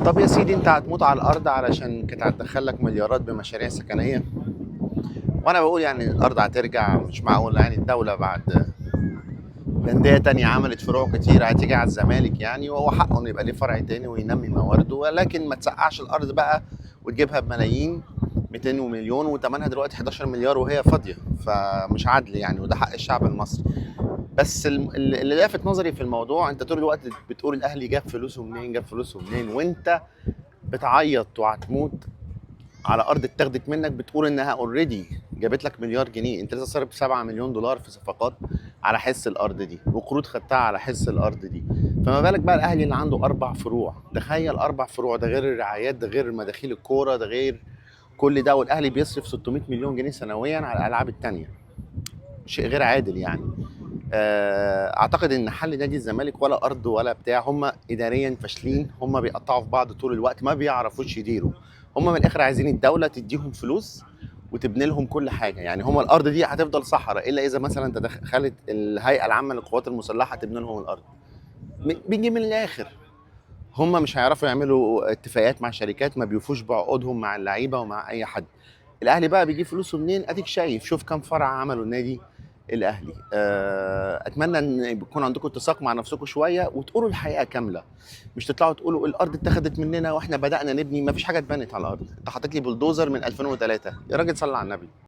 طب يا سيدي انت هتموت على الارض علشان كانت هتدخل لك مليارات بمشاريع سكنية. وانا بقول يعني الارض هترجع، مش معقول يعني الدولة بعد اندية تانية عملت فروع كتير هتيجي على الزمالك يعني، وهو حقه انه يبقى ليه فرع تاني وينمي موارده، ولكن ما تسقعش الارض بقى وتجيبها بملايين، 200 مليون وثمنها دلوقتي 11 مليار وهي فاضية، فمش عدل يعني، وده حق الشعب المصري. بس اللي لافت نظري في الموضوع، انت طول الوقت بتقول الاهلي جاب فلوسه منين، جاب فلوسه منين، وانت بتعيط وهتموت على ارض اتاخدت منك، بتقول انها already جابت لك مليار جنيه. انت لسه صارف 7 مليون دولار في صفقات على حس الارض دي، وقروض خدتها على حس الارض دي، فما بالك بقى الاهلي اللي عنده 4 فروع. تخيل 4 فروع، ده غير الرعايات، ده غير مداخيل الكورة، ده غير كل ده، والاهلي بيصرف 600 مليون جنيه سنويا على الالعاب الثانية. شيء غير عادل يعني. اعتقد ان حل نادي الزمالك ولا ارض ولا بتاع، هم اداريا فاشلين، هم بيقطعوا في بعض طول الوقت، ما بيعرفوش يديروا. هم من الاخر عايزين الدولة تديهم فلوس وتبني لهم كل حاجة. يعني هم الارض دي هتفضل صحراء الا اذا مثلا تدخلت الهيئة العامة للقوات المسلحة تبني لهم الارض. بيجي من الاخر هم مش هيعرفوا يعملوا اتفاقات مع شركات، ما بيوفوش بعقودهم مع اللعيبة ومع اي حد. الاهلي بقى بيجيب فلوسه منين؟ اديك شايف، شوف كم فرع عملوا النادي الاهلي. اتمنى ان يكون عندكم اتساق مع نفسكم شوية وتقولوا الحقيقة كاملة، مش تطلعوا تقولوا الارض اتاخدت مننا واحنا بدانا نبني. ما فيش حاجة اتبنت على الارض. انت حاطط لي بلدوزر من 2003 يا راجل، صلي على النبي.